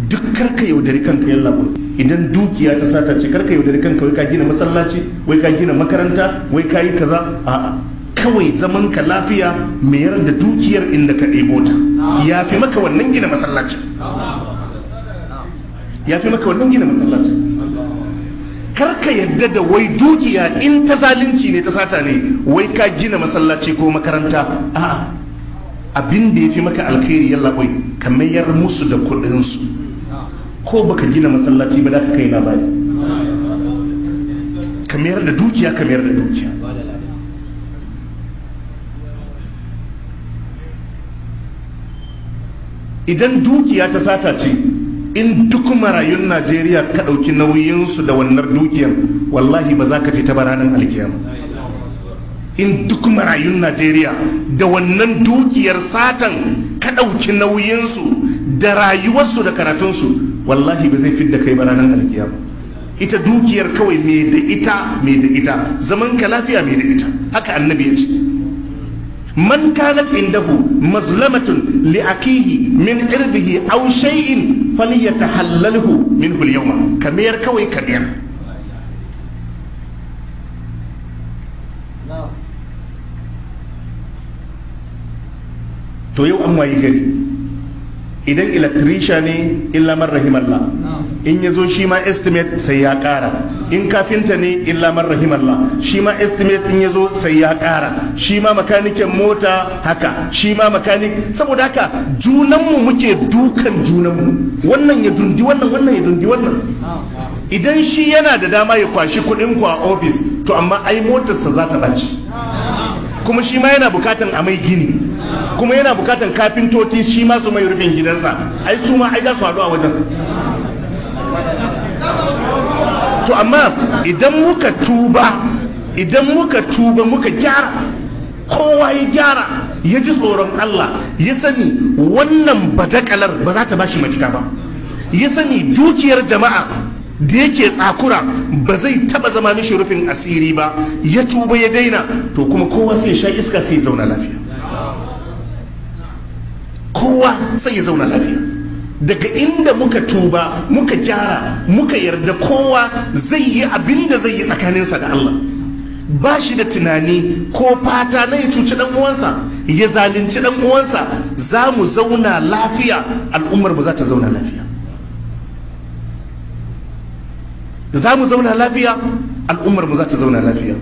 Duk karka yaudari kanka yalla boy. Idan dukiya ta sata ce karka yaudari kanka wai ka gina masallaci, wai ka gina makaranta, wai ka yi kaza. A'a, kawai zaman ka lafiya, mayar da dukiyar inda ka ɗebo ta ya fi maka wannan gina masallaci, ya fi maka wannan gina masallaci. Karka yadda da wai dukiya in ta zalunci ne, ta sata ne, wai ka gina masallaci ko makaranta. A'a, abin da ya fi maka alkhairi yalla boy, ka mayar musu da kuɗinsu. Ko baka gina masallaci ba, da ka kai labari. Ka mayar da dukiya, ka mayar da dukiya. Idan dukiya ta sata ce, in duk marayun Najeriya ka ɗauki nauyinsu da wannan dukiyan, wallahi ba za ka fita ba ranar alkiyama. In duk marayun Najeriya da wannan dukiyar satan ka ɗauki nauyinsu da rayuwarsu da karatunsu, wallahi ba zai fidda kai ba ranar alkiyama. Ita dukiyar kawai mai da ita, mai da ita, zaman ka lafiya, mai da ita. Haka annabi ya ce: man kanat indahu mazlamatun li akihi min irdihi aw shay'in falyatahallalhu minhu al-yawma. Kamar kawai kamar to yau an wayi gari, idan electrician ne, illa man rahimallah, in ya zo shi ma estimate sai ya kara. In kafinta ne, illa man rahimallah, shi ma estimate in ya zo sai ya kara. Shi ma makanikin mota haka, shi ma makanik. Saboda haka junanmu muke dukan junanmu, wannan ya dundi wannan, wannan ya dundi wannan. Idan shi yana da dama ya kwashi kuɗin ku a ofis, to amma ai motarsa za ta ɓaci, kuma shi ma yana bukatan a mai gini, kuma yana bukatan kafintoci shi ma su mai rufin gidansa. Ai su ma ai za su haɗu a wajen. To amma idan muka tuba, idan muka tuba muka gyara, kowa ya gyara, ya ji tsoron Allah, ya sani wannan badakalar ba za ta bashi mafita ba, ya sani dukiyar jama'a da yake tsakura ba zai taba zama mishi rufin asiri ba, ya tuba ya daina, to kuma kowa sai ya sha iska, sai ya zauna lafiya. Kowa sai ya zauna lafiya. Daga inda muka tuba muka gyara, muka yarda kowa zai yi abin da zai yi tsakaninsa da Allah, ba shi da tunani ko fata na ya cuci dan uwansa, ya zalunci dan uwansa, za mu zauna lafiya, al'ummar mu za ta zauna lafiya. Za mu zauna lafiya, al'ummar mu za ta zauna lafiya.